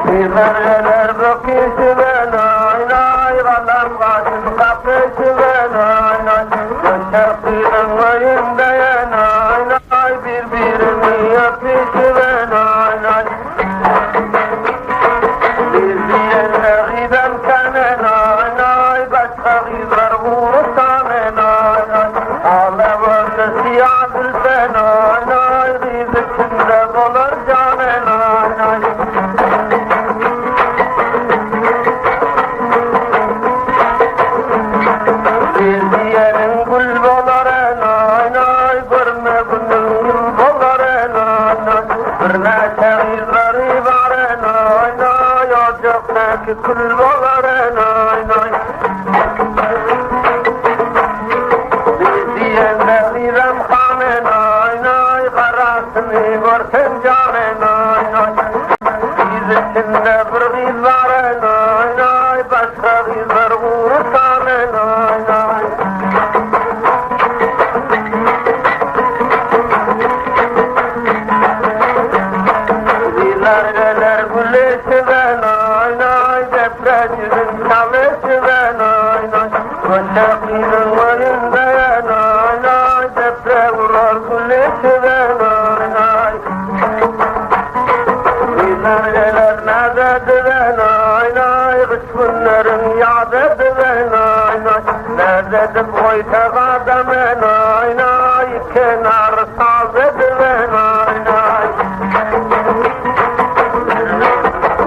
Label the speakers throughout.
Speaker 1: Gyzlar geler böküşiben aý-aý, Galam gaşyn kakyşyben aý-aý. Göçer gyzyň öýünde aý-aý, Bir-birini öpüşiben aý-aý. Gyz diýende gyzam känen aý-aý, Başga gyzlar gurusan aý-aý. Ala gözli syýa zülpen aý-aý, Gyz içinde bolar jan aý-aý. Gyz diýeniň gül bolar aý-aý, Görme günüň ýyl bolar aý-aý. Birnäçe gyzlary bar aý-aý, Ojakdaky kül bolar aý-aý. Gyz diýende gyzam han aý-aý, Garasyny görseň jan aý-aý. Gyz içinde bir gyz bar aý-aý, Başga gyzlar gury san aý-aý. Gyzlar geler gülüşiben aý-aý, Deprek ýüzün çalyşyben aý-aý. Köçe gyzyň öýünde aý-aý, Deprek urar gülüşiben aý-aý. Gyzlar geler näz ediben aý-aý, Gyş günlerin ýaz ediben aý-aý. Näz edip goýsa gadam aý-aý, Kenary saz ediben aý-aý.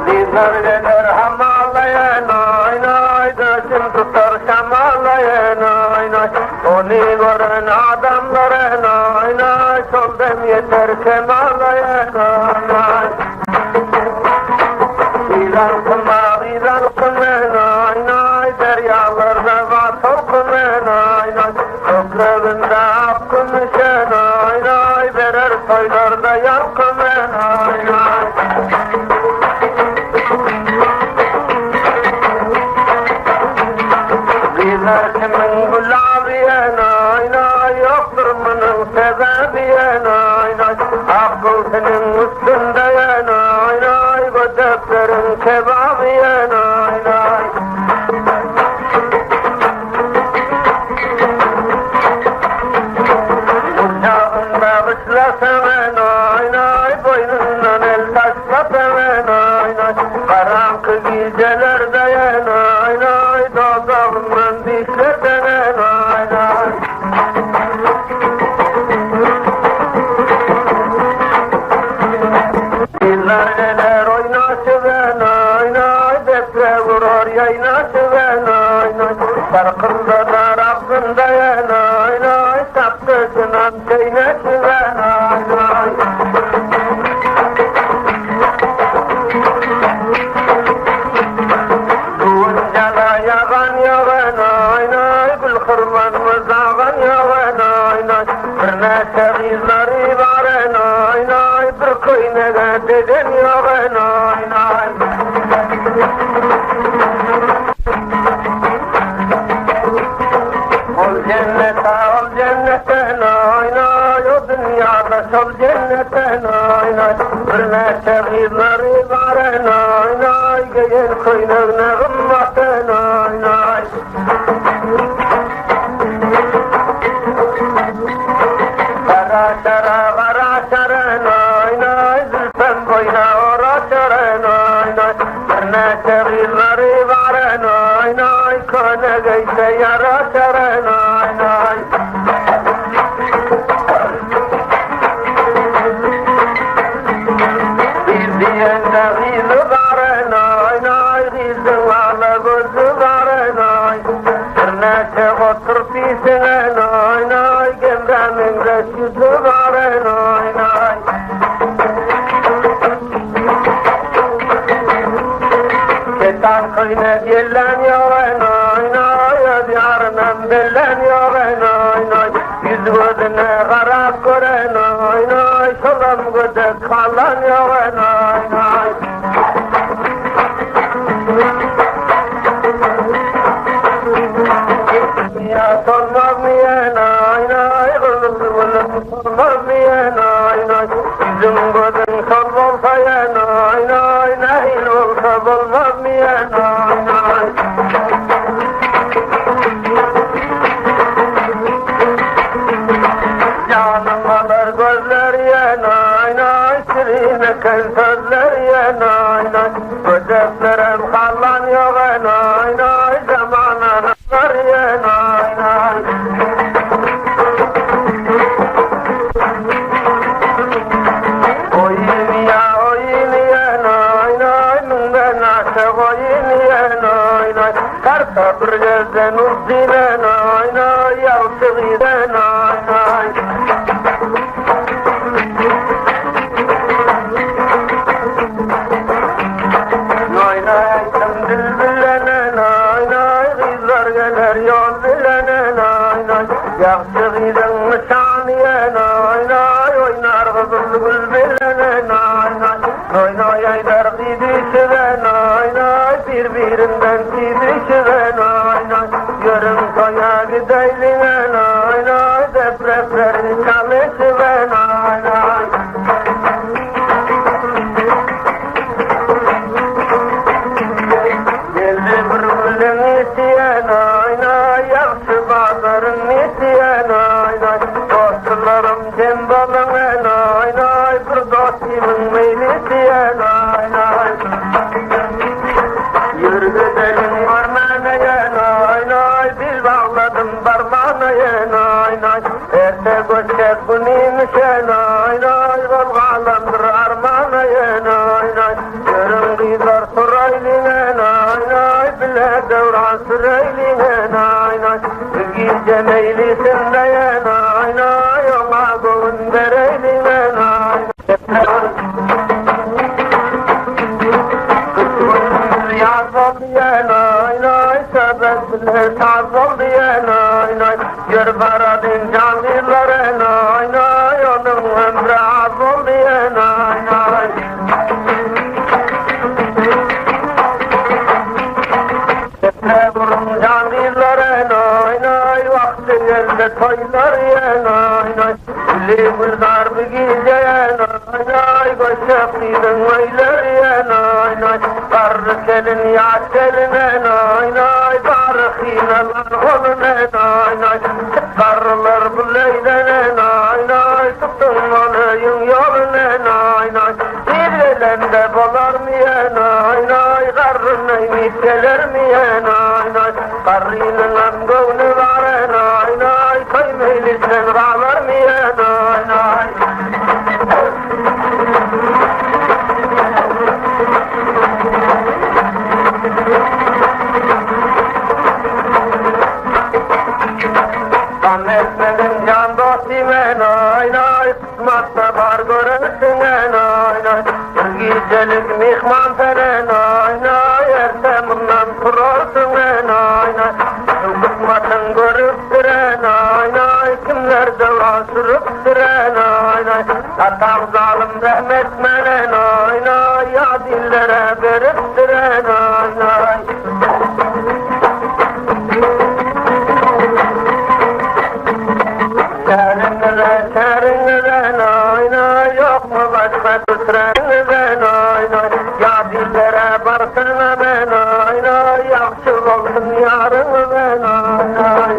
Speaker 1: Gyzlar geler hamalaýan aý-aý, Döşün tutar şamalaýan aý-aý. Ony gören adamlar aý-aý, Şol dem ýeter kemalaýan aý-aý. Gyzan kylma, gyzan kylma aý-aý, Derýalarda bar tolkun aý-aý. Kökreginde ak kümüşen aý-aý, Berer toýlarda ýalkym aý-aý. Gyzlar kimin gülaby aý-aý, Ýokdur munuň sebäbi aý-aý. Ak göwsüniň üstünde aý-aý, Gödekleriň kebaby aý-aý. Gurjagyn bagyşlasaň aý-aý, Boýnundan el taşlasaň aý-aý. Garaňky gijelerde aý-aý, Dodagyndan dişleseň aý-aý. Gyzlar geler oýnaşyban aý-aý, Deprek urar ýaýnaşyban aý-aý. Şarkyldanar agzynda aý-aý, Şapkasynam çeýneşiben aý-aý. Göwün jala ýagan ýagan aý-aý, Gül hyrman myzagan ýagan aý-aý. Birnäçe gyzlary bar aý-aý, Bir köýnege degen ýok aý-aý. Ol jennete, ol jennete naý-naý, O dünýada şol jennete naý-naý. Birnäçe gyzlary bar naý-naý, Geýen köýnegne gymmat naý-naý. Gara şara, gara şara naý-naý, Zülpem boýna ora şara naý-naý. Birnäçe gyzlary bar naý-naý, Köne geýse ýaraşar naý-naý. Gyz diýende gyzy bar naý-naý, Gyzyň ala gözi bar naý. Birnäçe oturyp iýseň naý-naý, Gemrä meňzeş ýüzi bar naý-naý. Ketan köýnek ýellän ýok enaý-naý, Öz ýarynam bellän ýok enaý-naý. Ýüz-gözüne garap gör enaý-naý, Şolam gödek halan ýok enaý-naý. Ýa solmazmy enaý-naý, Gyzyl gülüň solmazmy enaý-naý. Ýüzüň-gözüň şol bolsa enaý-naý. bolsa bolmazmy enaý. Janym alar gözleri enaý, şirin eken sözleri enaý. Gödeklerem halan ýok enaý, zamananyň zary enaý. Oýnaýa, oýnaýa, naý-naý, müňden aşa oýnaýa, naý-naý. Karta bir gözden uzyn-a, naý-naý, ýagşy gyz-a, naý-naý. Naý-naý aýtsam dil bilen-e, naý-naý, gyzlar geler ýol bilen-e, naý-naý. Ýagşy gyzyň nyşany enaý-naý, Oýnar gyzyl gül bilen enaý-naý. Noý-noý aýdar gyz işip enaý-naý, Bir-birinden tiz işip enaý-naý. Ýörüň toýa gideýliň enaý-naý, Deprekleri çalyşyp enaý-naý. Geldi bir gülüň ysy enaý-naý, Ýagşy bazaryň ysy enaý-naý. Dostlarym jem boluň enaý-naý, Bir dostymyň meýlisi enaý-naý. Ýör gideliň görmäne enaý-naý, Bil bagladym barmana enaý-naý. Erte göçjek günümiş enaý-naý, Ol galandyr armana enaý-naý. Ýörüň gyzlar turaýlyň enaý-naý, Bile döwran süreýliň enaý-naý. Bu gije meýlisinde enaý-naý, Oňa göwün bereýliň enaý-naý. Gyş gündüz ýaz boldy enaý-naý, Söhbet bile saz boldy enaý-naý. Ýör baralyň jan gyzlar enaý-naý, Onuň ömri az boldy enaý-naý. Ýene duruň jan gyzlar enaý-naý, Wagty geldi toýlar enaý-naý. Güli gülzar bu gije enaý-naý, Göçjek gyzyň öýleri enaý-naý. Garry gelin ýaş gelin enaý-naý, Bary hynalan golun enaý-naý. Garrylar bu leýlen enaý-naý, Tutduň ol öýüň ýolun enaý-naý. Tiz gelende bolarmy enaý-naý, Garryny iýip gelermi enaý-naý. Garrynyňam göwni bar enaý-naý, Toý meýlisden galarmy enaý-naý. Gam etmegin jan dostym enaý-naý, Kysmatda bar görersiň enaý-naý. Bir gijelik myhman sen enaý-naý, Erte mundan turarsyň enaý-naý. Şu kysmatyň görüpdir enaý-naý, Kimler döwran sürüpdir enaý-naý. Atam zalym rehm etmän enaý-naý, Ýat illere beripdir enaý-naý. Täriňize, täriňize, naý-naý, Ýokmy başga tüträňize, naý-naý. Ýat illere barsaňam, naý-naý, Ýagşy bolsun ýaryňyz, naý-naý.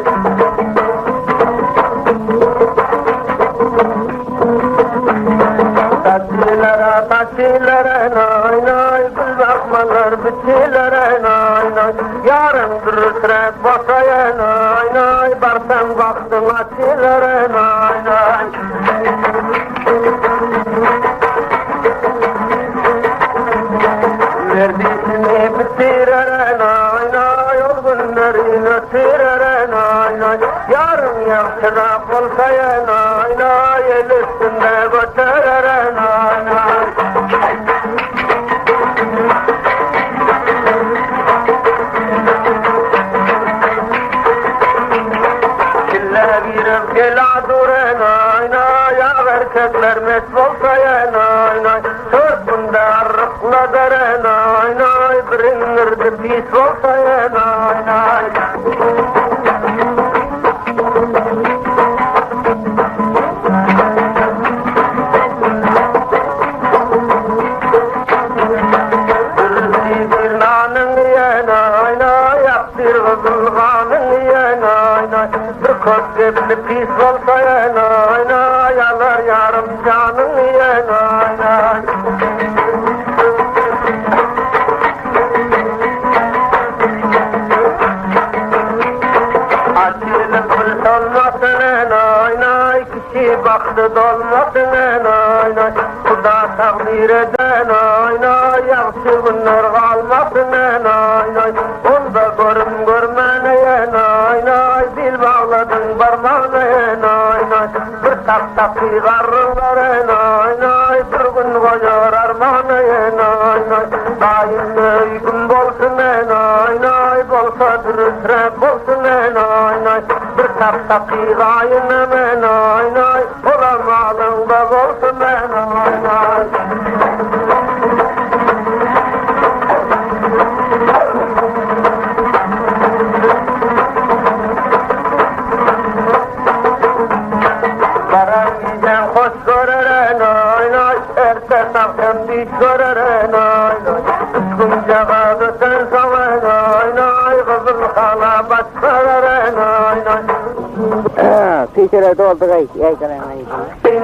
Speaker 1: Taçylara, taçylara, naý-naý, Gül bakmalar biçilere, naý-naý. Ýaryň dürträk bolsa, naý-naý, Barsaň bagtyň açylar, naý-naý. Merdisini bitirer, naý-naý, Ol günlerin ötürer, naý-naý. Ýaryň ýagşyrak bolsa, naý-naý, El üstünde göterer, naý-naý. Kille girip gela dur enaý-naý, Ak erkekler mes bolsa enaý-naý, Tört günde arrykladar enaý-naý, Bir iňňirdi pis bolsa enaý-naý. Köp gepli pis bolsa enaý-naý, alar ýarym janyňy enaý-naý. Açylyp bir solmasyn enaý-naý, kişi bagty dolmasyn enaý-naý. Huda takdyr eden aý-naý, ýagşy günler galmasyn enaý-naý. Onda görüm görmäne enaý-naý, bil bagladyň barmagyna enaý-naý. Bir tak-taky garrylar enaý-naý, bir gün goýar armana enaý-naý. Daýym öý güm bolsun enaý-naý, bolsa dürüsräk bolsun enaý-naý. Bir tak-taky gaýynam enaý-naý, olam alyňda bolsun enaý-naý. Gara gijäň hoş görer enaý-naý, Erte tagtam düýş görer enaý-naý. Üç günjagaz ötensoň enaý-naý, Gyzyl hala baş görer enaý-naý.
Speaker 2: Pişere dolduk aý,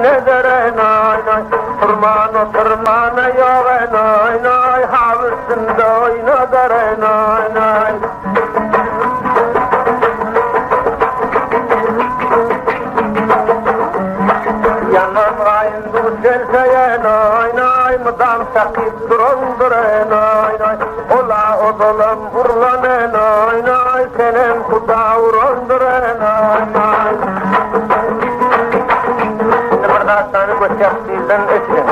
Speaker 1: Nedir enaý-naý, Turman oturmana ýok enaý-naý, Hal üstünde oýnadar enaý-naý. Ýaman gaýyn duş gelse enaý-naý, Mydam çakyp durandyr enaý-naý. Ol-a ozalam urlan enaý-naý, Senem Huda urandyr enaý-naý. Indi bir dastany göçjak dilden eşidiň.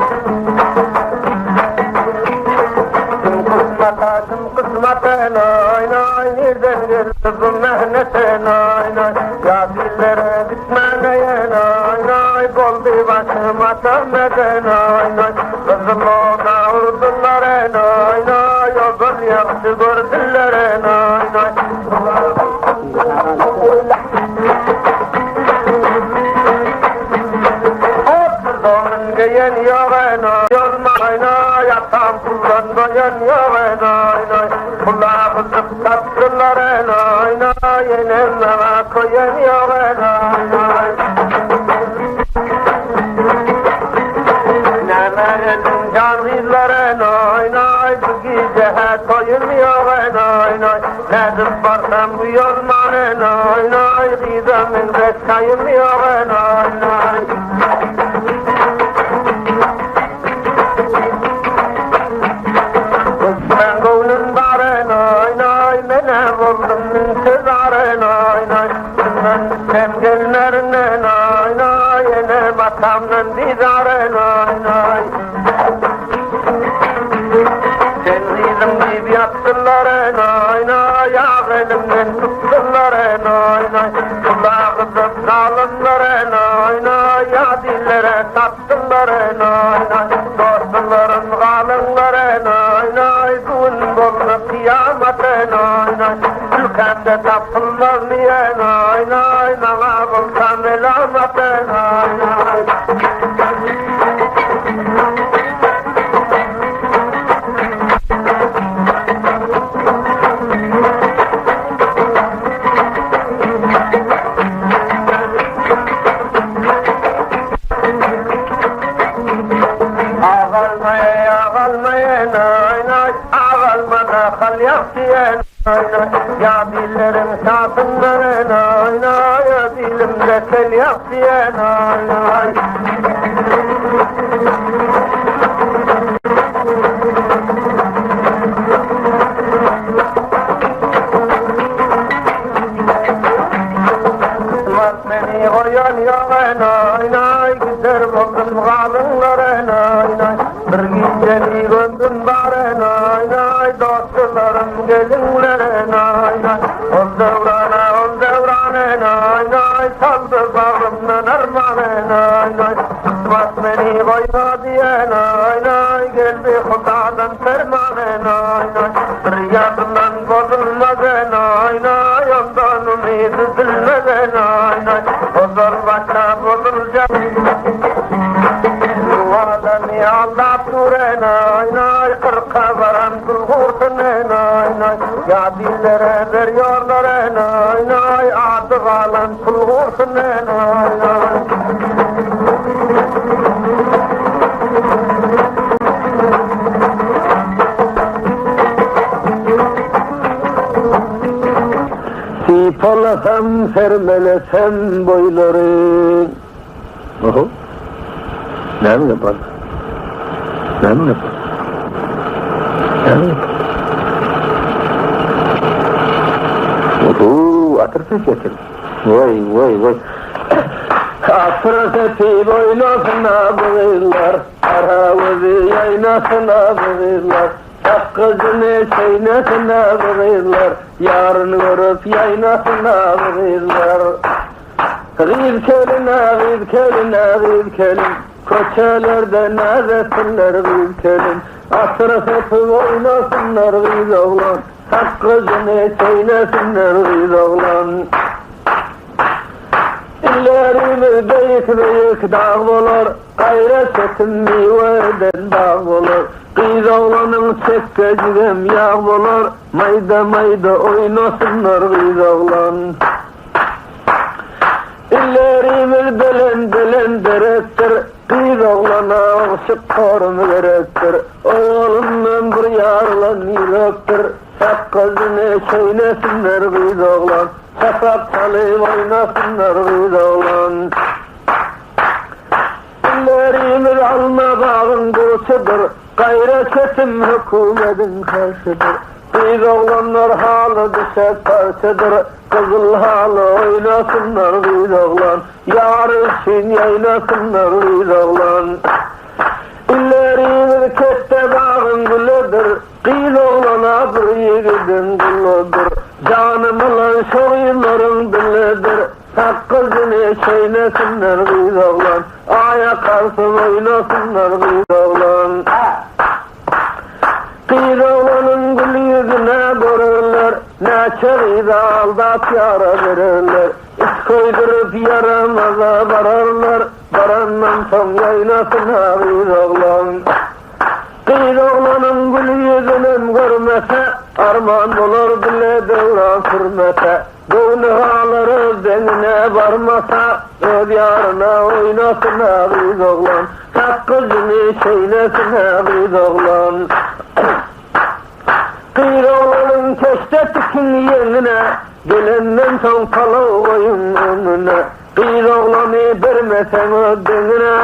Speaker 1: Kim kysmata, kim kysmata naý-naý, Nirden geldi bu mähnete naý-naý. Ýat illere gitmäne naý-naý, Boldy başyma töhmet naý-naý. Gyzyl oda urdular naý-naý, Ozal ýagşy gördüler naý-naý. Donun geýen ýok enaý, Ýolmaýnaý, atam puldan doýan ýok enaý, Pula gyzyp satdylar enaý, Enem maňa köýen ýok enaý. Näme ediň jan gyzlar enaý, Bu gije-hä toýum ýok enaý. Nädip barsam bu ýolman enaý-naý, Gyza meňzeş taýym ýok enaý-naý. Gözüme göwnüm bar enaý-naý, Men-ä boldum intizar enaý-naý. Kimden düşsem gelmerin enaý-naý, Enem-atamdan bizar enaý-naý. Sen gyzym diýip ýatdylar enaý-naý, Ýag elimden tutdular enaý-naý. Pul agyzyp zalymlar enaý-naý, Ýat illere satdylar enaý-naý. Dostlarym galyňlar enaý-naý, Bu gün boldy kyýamat enaý-naý. Ülkämde tapylmazmy enaý-naý, Maňa bolsa melamat enaý-naý. Kysmat meni goýan ýok enaý-naý, Gider boldum galyňlar enaý-naý. Bir gijeli gömrüm bar enaý-naý, Dostlarym geliňler enaý-naý. Ol döwrana, ol döwran enaý-naý, Saldy bagrymdan arman enaý-naý. Kysmat meni goýmady enaý-naý, Geldi Hudadan perman enaý-naý. Bir ýadymdan bozulmaz enaý-naý, Ondan umyt üzülmez enaý-naý. Ozal başa bozuljak. Bu adamy aldap dur enaý-naý, Kyrka baran bulgurdyr. gursun enaý naý Ýat illere berýärler enaý naý Ady galan pul gursun enaý naý.
Speaker 3: Sypalasam, sermelesem boýlary. Oho. Näme gep bar? Näme gep bar? Näme gep bar? Oho, atyr sepýär. Woý, woý, woý. Atyr sepip oýnasyn-a bu gyzlar, Gara gözi ýaýnasyn-a bu gyzlar. Sakgyjyny çeýnesin-ä bu gyzlar, Ýaryn görüp ýaýnasyn-a bu gyzlar. Gyz kelin-ä, gyz kelin-ä, gyz kelin, Köçelerde näz etsinler gyz kelin. Atyr sepip oýnasynlar gyz oglan, Sakgyjyny çeýnesinler gyz oglan. Illerimiz beýik-beýik dag bolar, Gaýra çetin miwe eden bag bolar. Gyz oglanyň çekgejigem ýag bolar, Maýda-maýda oýnasynlar gyz oglan. Illerimiz belent-belent derekdir, Gyz oglana ogşuk torum gerekdir. Owalyndan bir ýarylan ýürekdir, Sakgyjyny çeýnesinler gyz oglan. Çapak çalyp oýnasynlar gyz oglan. Illerimiz alma bagyň burçudyr, Gaýra çetim hökümediň karşydyr. Gyz oglanlar haly düşek parçadyr, Gyzyl haly oýnasynlar gyz oglan. Ýary üçin ýaýnasynlar gyz oglan. Illerimiz ketde bagyň gülüdir, Gyz oglana bir ýigidiň guludyr. Janym alan şo gyzlaryň dilidir. Sakgyjyny çeýnesinler gyz oglan. Aýak galsyn oýnasynlar gyz oglan. Gyz oglanyň gül ýüzüne görerler. Näçe gyzy aldap ýara bererler. Iç köýdürip ýaramaza bararlar. Barandan soň ýaýnasyn-a gyz oglan. Gyz oglanyň gül ýüzünem görmese, Arman bolar bile döwran sürmese. Göwni galar öz deňine barmasa, Öz ýaryna oýnasyn-a gyz oglan. Sakgyjyny çeýnesin-ä gyz oglan. Gyz oglanyň keşde tikin ýeňine, Gelenden soň palaw goýuň öňüne. Gyz oglany bermeseň öz deňine,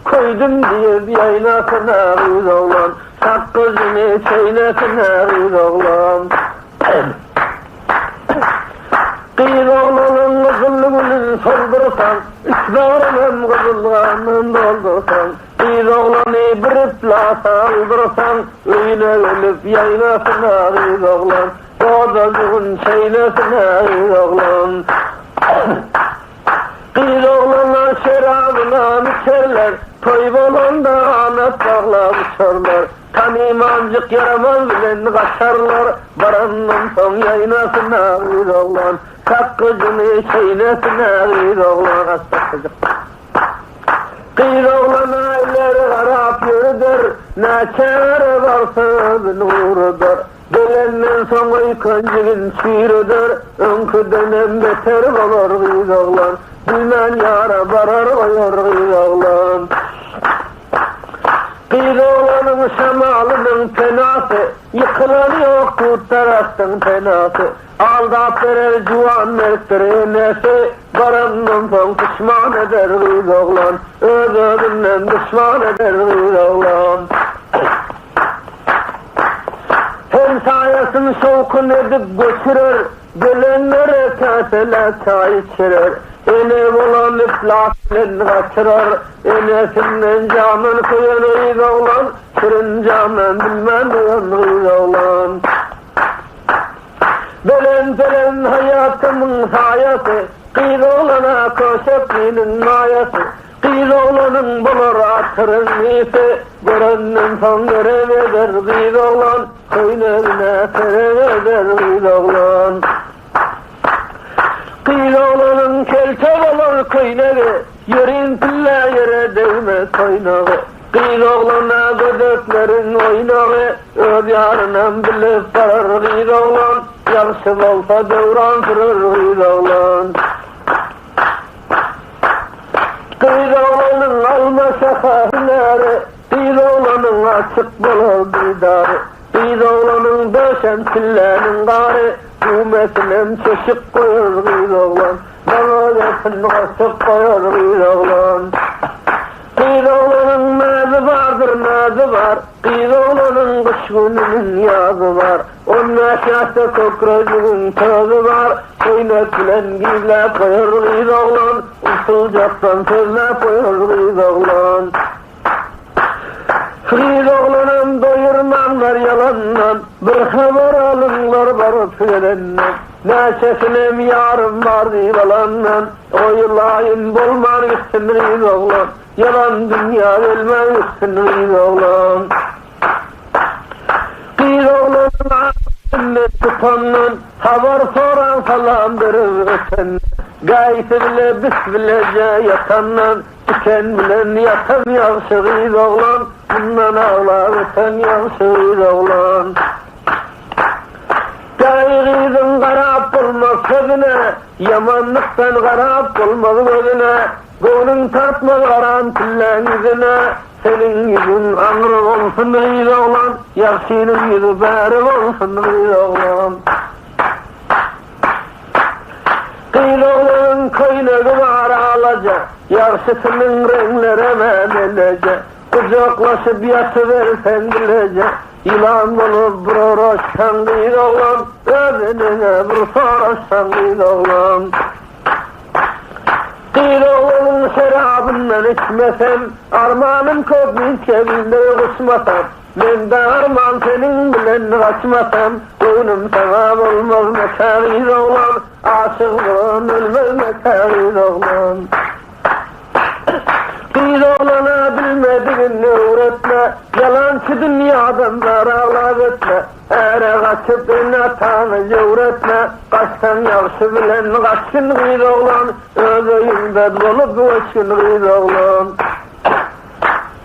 Speaker 3: Köýdüm diýip ýaýnasyn-a gyz oglan. Sakgyjyny çeýnesin-ä gyz oglan. Gyz oglanyň gyzyl gülün soldursaň, Üç bagrynam gyzyl gandan doldursaň, Gyz oglany bir yplasa aldyrsaň, Öýüne gelip ýaýnasyn-a gyz oglan. Dodajygyn çeýnesin-ä gyz oglan. Gyz oglanlar şerabynam içerler, Toý bolanda ganat baglap uçarlar. Tanymanjyk ýaramaz bilen gaçarlar, Barandan soň ýaýnasyn-a gyz oglan. Sakgyjyny çeýnesin-ä gyz oglan. Gyz oglana ileri garap ýörüder, Näçe ýere barsa özüni gurudar. Gelenden soň öýkenjigin çüýreder, Öňküdenem beter bolar gyz oglan. Bilmän ýara barar goýar gyz oglan. Gyz oglanyň şemalynyň penasy, Ýykylany ýok tut daragtyň penasy. Aldap berer juwan mertdir enesi, Barandan soň puşman eder gyz oglan. Öz-özünden duşman eder gyz oglan. Hemsaýasyny şowhun edip göçürer, Gelenlere käseläp çaý içirer. Ene bolan yhlas bilen gaçyrar, Enesinden jaman köýen gyz oglan, Şirin jaman bilmän doýan gyz oglan. Belent-belent haýatymyň saýasy, Gyz oglana köşekliniň maýasy. Gyz oglanyň bolar atyryň ysy, Görenden soň gerek eder gyz oglan, Köýnegine serek eder gyz oglan. Gyz oglanyň kelte bolar köýnegi, Ýeriň pille ýere degmez toýnagy. Gyz oglana gödekleriň oýnagy. Öz ýarynam bilip barar gyz oglan, Ýagşy bolsa döwran sürer gyz oglan. Gyz oglanyň alma şaha hünäri, Gyz oglanyň açyk bolar didary. Gyz oglanyň döşem çilläniň gary, Düwmesinem çeşik goýar gyz oglan. Maňa gelsin goşuk goýar gyz oglan. Gyz oglanyň näzi bardyr, nazy bar, Gyz oglanyň gyş gününiň ýazy bar. On bäş ýaşda kökrejigiň tözi bar, Köýnek bilen gizläp goýar gyz oglan, Usuljakdan sözläp goýar gyz oglan. Gyz oglanam doýurmaňlar ýalandan, Bir habar alyňlar baryp gelenden. Näçesinem ýarym bar diýip alandan, Oýlaýyn bolman gitsin gyz oglan, Ýalan dünýä gelmän gitsin gyz oglan. Gyz oglanyň agzyndan tutandan, Habar soran salam berer ötenden, Gaýsy bile bis bileje ýatandan, Tiken bilen ýatan ýagşy gyz oglan, Mundan aglap öten ýagşy gyz oglan. Gaý gyzyň garap bolmaz sözüne, Ýamanlykdan garap bolmaz gözüne, Göwnüň tartmaz garan pilläň ýüzüne, Seniň ýüzüň aňry bolsun gyz oglan, Ýagşynyň ýüzi bäri bolsun gyz oglan. Gyz oglanyň köýnegi bar alaja, Ýagşysynyň reňlerem-ä meleje. Gujaklaşyp ýatyberseň bileje, Ýylan bolup bir oraşsaň gyz oglan, Öz eneňe bir soraşsaň gyz oglan. Gyz oglanyň şerabyndan içmesem, Armanym köp niçe bile guçmasam. Mende arman seniň bilen gaçmasam, Göwnüm saňa bolmaz mekä gyz oglan, Aşyk bolan ölmez mekä gyz oglan. Gyz oglana bilmedigini öwretme, Ýalançy dünýadan zar aglap ötme, Äre gaçyp ene-ataňy jöwretme, Gaçsaň ýagşy bilen gaçgyn gyz oglan, Öz öýüňde bolup göçgün gyz oglan.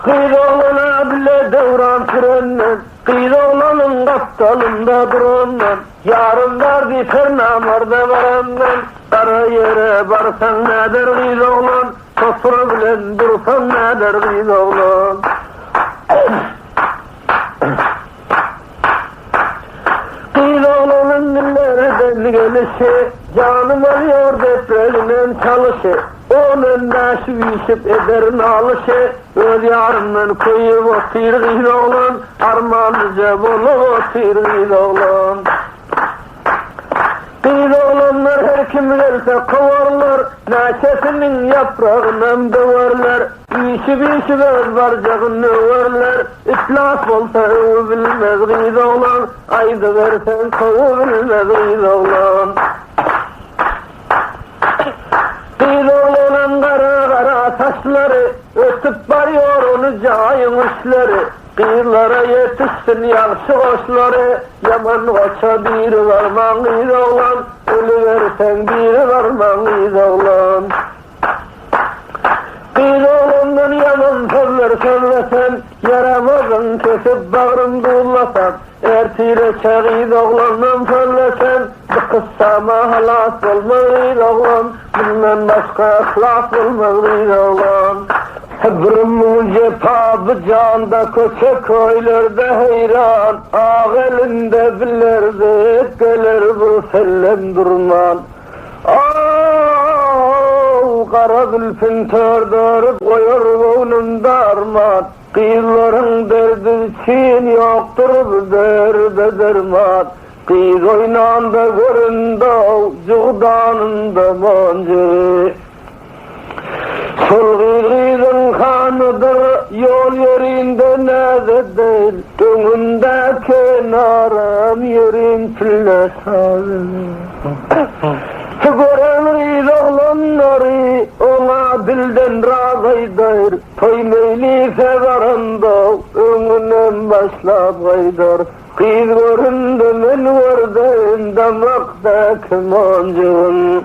Speaker 3: Gyz oglana bile döwran sürenden, Gyz oglanyň gapdalynda durandan, Ýarym bar diýip her namarda barandan, Gara ýere barsaň näder gyz oglan, Sopur bilen dursaň näder gyz oglan. Gyz oglanyň illerden gelişi, Janym alýar depreginem çalyşy, On bäş üýşüp eder nalyşy, Öz ýaryndan köýüp otyr gyz oglan, Armanlyja bolup otyr gyz oglan. Gyz oglanlar her kim gelse kowarlar, Näçesiniň ýapragynam döwerler, Üýşüp-üýşüp öz barjagyn öwerler, Iflas bolsa öwübilmez gyz oglan, Aýdyberseň kowubilmez gyz oglan. Gyz oglanam gara-gara saçlary, Ötüp barýar ony jaýyň üçleri, Gyzlara ýetişsin ýagşy goşlary, Ýaman goça biri barmaň gyz oglan, Ölüberseň biri barmaň gyz oglan. Gyz oglandan ýaman sözler sözlesem, Ýaramazyň kesip bagrym duzlasam, Ertire çe gyz oglandan sözlesem, Bu kyssama halas bolmaz gyz oglan, Mundan başga yhlas bolmaz gyz oglan. Bir müň jepa bu janda köçe köýlerde heýran, Ak elinde bilerzik geler bir sellem durman. Aw, gara zülpün törde örüp goýar göwnümde arman. Gyzlaryň derdi üçin ýokdur bu derde derman. Gyz oýnanda göründi-ow jugdanynda monjugy. Şol gyz gyzyň hanydyr, ýol ýörinde näz edeýin. Öňümde kenaram ýörin pille sazy. Gören gyz oglanlary oňa dilden raz aýdaýr. Toý meýlise baranda öňünem başlap gaýdar. Gyz göründi men gördüm damakdaky monjugyn.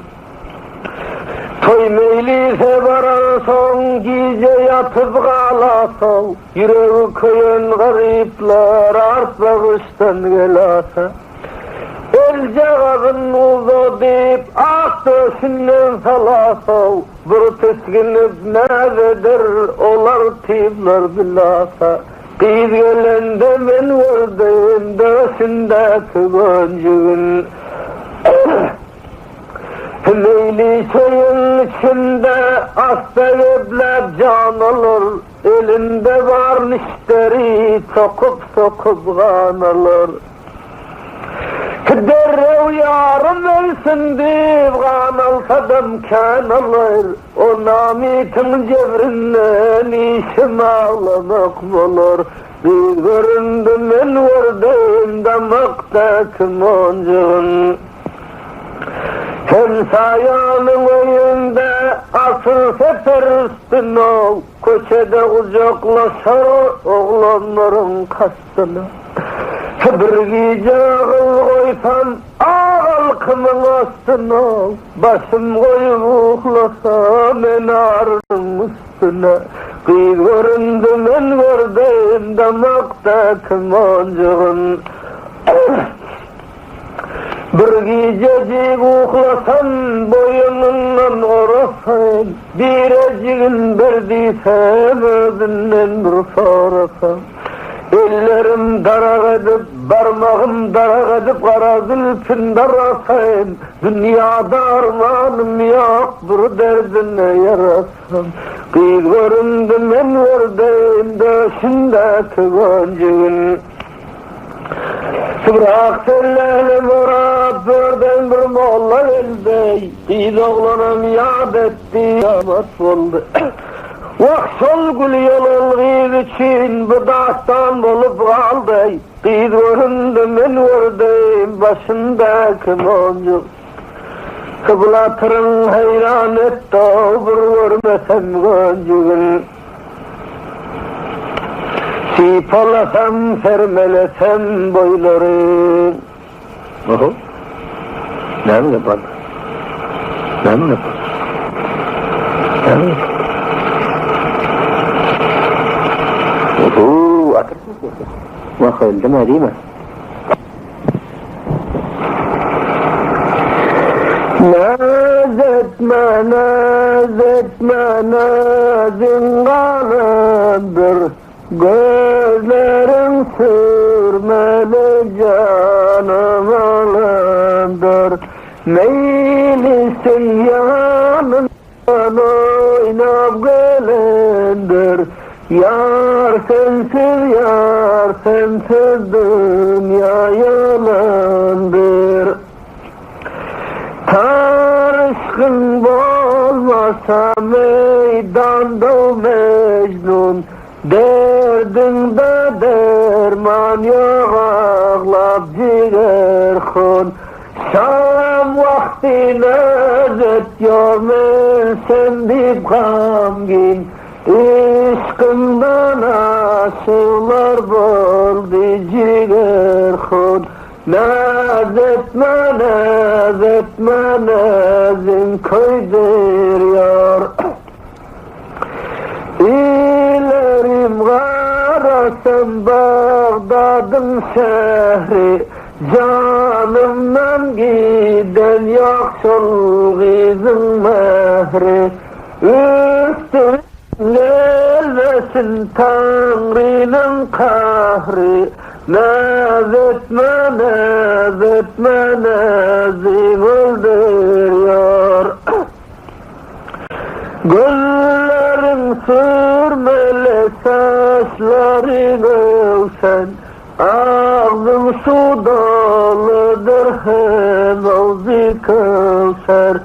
Speaker 3: Toý meýlise baransoň, gije ýatyp galasoň, Ýüregi köýen garyplar artma gyşdan gelasa. Eljagazyn uzadyp, ak döşünden salasoň, Bir tisginip näz eder olar tizler bilasa. Gyz gelende men gördüm döşündäki gönjügin. Meýli çöýüň içinde asta gepläp jan alar, Elinde bar nişderi sokup-sokup gan alar. Derrew ýarym ölsün diýip gan alsadam kän alar, O namytyň jebrinden işim aglamak bolar. Gyz göründi men gördüm damakdaky monjugyn. Hemsaýanyň öýünde asyl seper üstüne, Köçede gujaklaşar oglanlaryň kastyna. Bir gije agyz goýsam ak alkymyň astyna, Başym goýup uklasam enarynyň üstüne. Gyz göründi men gördüm damakdaky monjugyn. Bir gijejik uklasam, boýunyndan orasam, Birejigin ber diýsem, özünden bir sorasam. Ellerim darak edip, barmagym darak edip, gara zülpün darasam, Dünýäde armanym ýok, bir derdine ýarasam. Gyz göründi, men gördüm, döşündäki gonjugyn. Bırak selleni Murat birden bir molla geldi. Gyz oglanam ýat etdi, ýamat boldy. Wah şol gül ýolal gyz üçin bu dastan bolup galdy. Gyz göründi men gördüm başyndaky monjuk. Kyblatyryň haýran etdi bir görmesem gönjügin. Sypalasam, sermelesem boýlary. Oho. Näme gep bar? Näme gep bar? Näme gep? Oho, atyr. Wah, öldüm, diýme. Naz etme, naz etme, nazyň galandyr, Gözleriň sürmeli janym alandyr. Meýlisiň ýanyndan oýnap gelendir, Ýar sensiz, ýar sensiz dünýä ýalandyr. Tar yşkyň bolmasa meýdanda Mejnun, Derdiňde derman ýok aglap jiger hun. Şam wagty lezzet ýok men sen diýip gamgyn. Yşkyňdan aşyklar boldy jiger hun. Naz etme, naz etme, nazyň köýdürýär. Ilerim garasam Bagdadyň şähri, Janymdan giden ýok şol gyzyň mähri. Üstüme gelmesin Taňrynyň kahry, Naz etme, naz etme, nazyň öldürýär. Gözleriň sürmeli, saçlaryň öwsen, Agzyň suw doludyr hem ogzy köwser.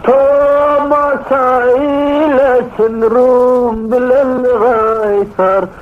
Speaker 3: Tomaşa eýlesin Rum bilen Gaýsar.